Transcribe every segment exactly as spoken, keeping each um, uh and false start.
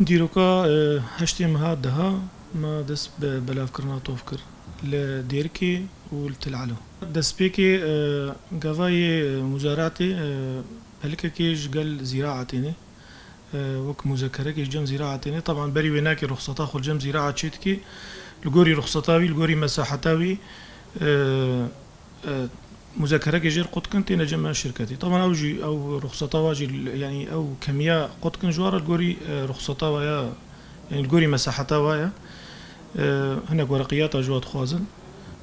Dîroka, e, heştê meha deha me dest bi belavkirina tov kir li Dêrikê û li Til Elo. Destpêkê, e, gava yê muzaraetê, e, pelikekê ji gel zîraa têne. E, wek muzekerekê ji cem zîraa têne. Teban berî wê nakê ruxseta xwe li cem zîraa çêdikê. Li gorî ruxseta wî, li gorî mesaheta wî, e, e, muzekerekê jê qut kin, têne cem me şirketê. Teban ew jî, ew ruxseta wa jî, yanî ew kemiya qut kin ji wa re li gorî, e, ruxseta wa ya, yanî li gorî mesaheta wa ya. E, hinek wereqiyata ji wa dixwazin.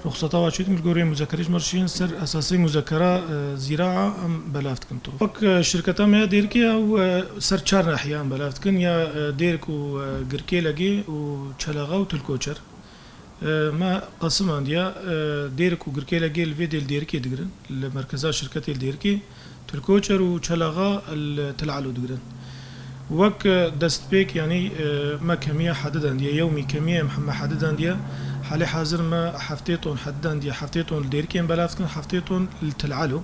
Ruxseta wa çêdikin, li gorî muzekerê ji me re şîn ser esasê muzekera, e, zîraa em belav dikin to. Wek, e, şirketa me ya Dêrikê ew, e, ser çar nahiya em belav dikin, ya, e, Dêrik û, e, Girkêlegê û Çelaxa û Tilkoçer. E, me qesimandiya, e, Dêrik û Girkêlegê li vê dê li Dêrikê digirin, li merkeza şirketê li Dêrikê, Tilkoçer û Çelaxa li Til Elo digirin. Wek, e, destpêk, yanî, e, me kemiya hedidandiye, yewmî kemiyê me hedidandiye. Halê hazir me heftê ton hedidandiye, heftê ton li Dêrikê em belav dikin, heftê ton li Til Elo.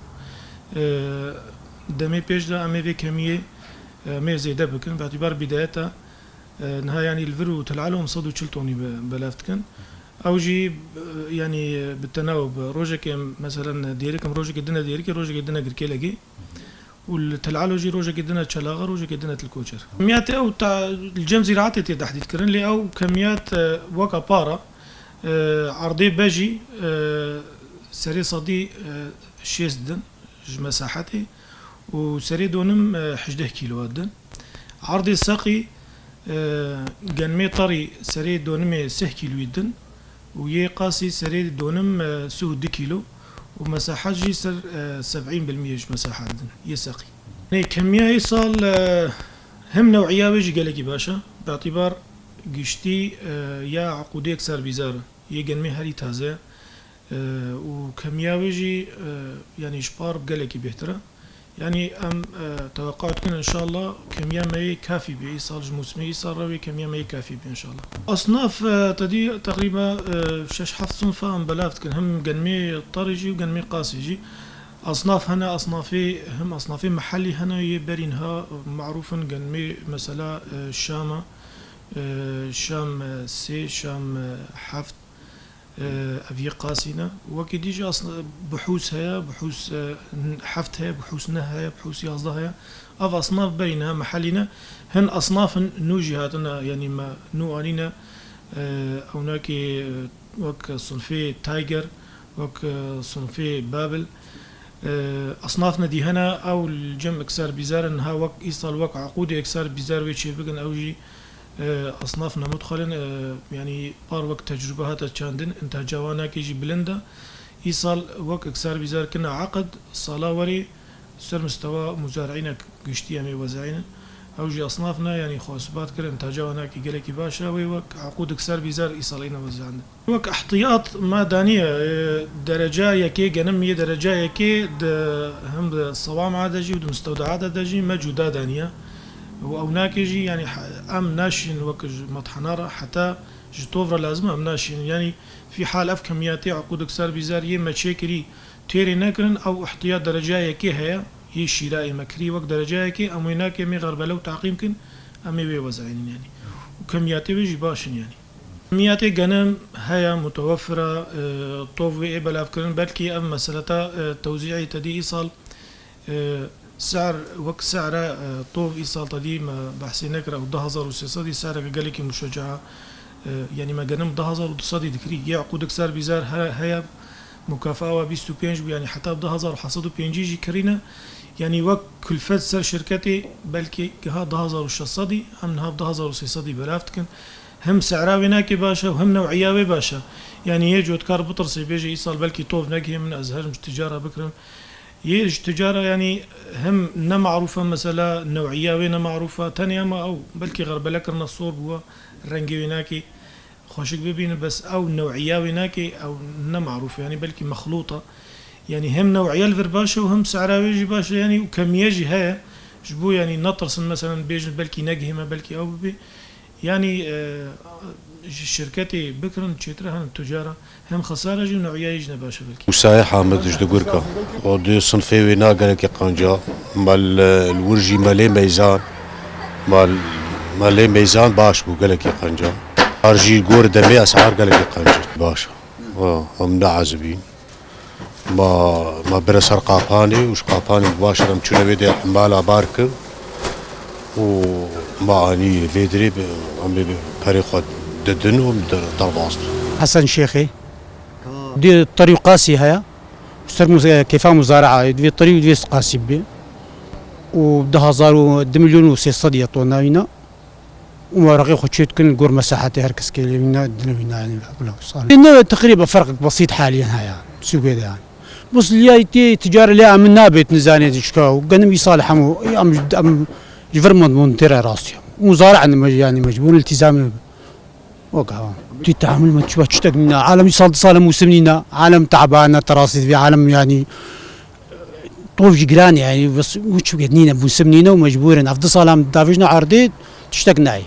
E, demê pêş de em ê vê kemiyê, e, em ê zêde bikin, bi îtîbar bidayeta E, niha yanî li vir û Til Elo em sed û çil tonî be-, belav dikin. Ew jî, e, yanî, e, bi tenaw bi rojekê em, meselen, Dêrik em rojekê dine Dêrikê, rojekê dine Girkêlegê. Û li Til Elo jî rojekê dine Çelaxa, rojekê dine Tilkoçer. Miyatê ew ta, li cem zîraetê tê tehdîd kirin, lê ew kemiyat, e, weka para, e, erdê bejî, e, serê sedî, e, şêst din ji mesahetê. û serê donim, e, hejdeh kîlo din. Erdê seqî, e, genmê tarî serê donimê sih kîloyî din û yê qasî serê donim, e, sih û du kîlo û mesahet jî ser, e, seb'în bil mîye ji mesahet din yê seqî. Nê kemiya îsal, e, hem new'iya wê jî gelekî baş e. Bi îtîbar giştî, e, ya eqûdê yekser bîzar e. Yê genmê herî taze ye. E, û kemiya wê jî, e, yanî ji par gelekî bêhtir e. Yanî em, e, teweqqa dikin înşallah kemiya me yê kafî bê. Îsal ji mûsimê îsal re wê kemiya me yê kafî bê înşallah. Asnaf, e, te dî teqrîben, e, şeş heft sinfa em belav dikin. Hem genmê tarî jî û genmê qasî jî. Asnaf hene, asnafê, hem asnafê mehellî hene yê berî niha marûf in genmê mesela, e, Şam e, e, Şam, e, sê, Şam, e, heft, e, ev yê qasî ne. Wekî dî jî asn-, buhûs heye, buhûs, e, n-, heft heye, buhûs neh heye, buhûs yazdeh heye. Ev asnaf berî ne, mehellî ne. Hin asnafin nû jî hatine, yanî me nû anîne, e, ewnakê, e, wek sinfê Tiger, wek, e, sinfê Babil. E, asnaf ne dî hene, ew li cem ikser bîzar in, ha wek îsal wek eqûdê ikser bîzar wê çêbikin, ew jî, e, asnaf ne mudxalin, e, yanî par wek tecrube hate çandin, intaca wan nakê jî bilind e. Îsal wek ikser bîzar kine eqid, sala werê ser mistewa muzari'înek giştî em ê wez'înin. Ew jî asnaf ne, yanî xwe isbat kir, intaca wan nakê gelekî baş e, wê wek eqûd ikser bîzar îsal îne wez'andin. Wek ihtiyat me daniye, e, dereca yekê genim yê dereca yekê di, him di sewama de jî û di mistewdaa de jî me cuda daniye. Û ew nakê jî, yanî, he-, em naşîn wek ji methena re, heta ji tov re lazim e em naşîn. Yanî, fî hal ev kemiyatê eqûd ikser bîzar yê me çêkirî têrê nekirin, ew ihtiyat dereca yekê heye, yê şîra yê me kirî wek dereca yekê, em wê nakê em ê xerbele û teqîm kin, em ê wê wez'înin, yanî. Û kemiyatê wê jî baş in, yanî. Miyatê genim heye, mutewefir e, e, tov wê ê belavkirin. Belkî ev meseleta, e, tewzî'ê te dî îsal, e, ser, wek ser e, e, tov îsal te dî me behsê nekir, ew du hazar û sê sedî sereke gelekî muşeca, e, yanî me genim du hazar û du sedî dikirî. Yê eqûdik ser bîzer he-, heye, mukafaa we bîst û pênc bû, yanî heta du hazar û heft sed û pêncî jî kirîne. Yanî wek kulfet ser şirketê belkî giha du hazar û şeş sedî, em niha du hazar û sê sedî belav dikin. Hem sera wê nakê baş e û hem new'iya wê baş e. Yanî yê cotkar bitirsê bêje îsal belkî tov negihê min, ez herim ji ticara bikirim. Yê ji ticara yanî hem ne marûf e mesela, new'iya wê ne marûf e, tenê ama ew belkî xerbele kirine sor bûye, rengê wê nakê xweşik bibînin, bes ew new'iya wê nakê, ew ne marûf e, yanî belkî mexlût e. Yanî hem new'iya li vir baş e û hem sera wê jî baş e, yanî û kemiye jî heye. Ji bo yanî netirsin, meselen bêjin belkî negihê me, belkî ew bibê. Yanî, e, ji şirketê bikirin çêtir e, hin tucara hem xesar e jî û new'iya yê jî ne baş e belkî. Musayê Hamid ji Digurka. O di sinfê wê na gelekî qanca. Me li, li wir jî me lê meyzan. Me li, Me lê meyzan baş bû, gelekî qenc e. Har jî gor demê esar gelekî qenc e. Baş e. Ha, em neezibîn. Ma, ma bire ser qapanê û ji qapanê baş em çûne vê de hemala bar kir û ma anî vê dirê bi, em ê bi perê xwe didin û em der-, derbas bû. Hesen Şêxê. Dê terî qasî heye. Ser muze-, kêfa muzara'a, divê terî û divê qasî bibe. Û du hezar û du milyon û sê sed ye tona wîna. Û weraqê xwe çê dikin, gor mesahetê her kes kê lê wîna, dine wîna, yani, bila sal. Ne, teqrîben ferqek besît haliyen heye, sûkê de, yani. Bus liyayê tê ticar lê em nabêt, nizanê çika û genim îsal hemû, em, em ji vir mond mond têre rastî. Muzara ne mec-, yani, mecbûr iltîzamê. Wek ha. Tî tehamul me çiwa tiştek nîne. Alem îsal du sal mûsim nîne. Alem te'bane, terasî divê, alem, yani, Tov jî giran e, yani, bes wî çûkê nîne, mûsim nîne û mecbûr in. Ev du sal em davêjine erdê, tiştek nayê.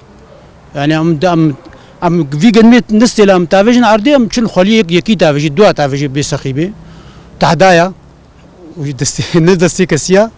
Yani, em, em, em vî genmê nistêle em davêjin erdê, em çil xweliyek yekî davêjî, dua davêjî bê sexîbê. Tehdaya, wî destê, ne destê kesiya.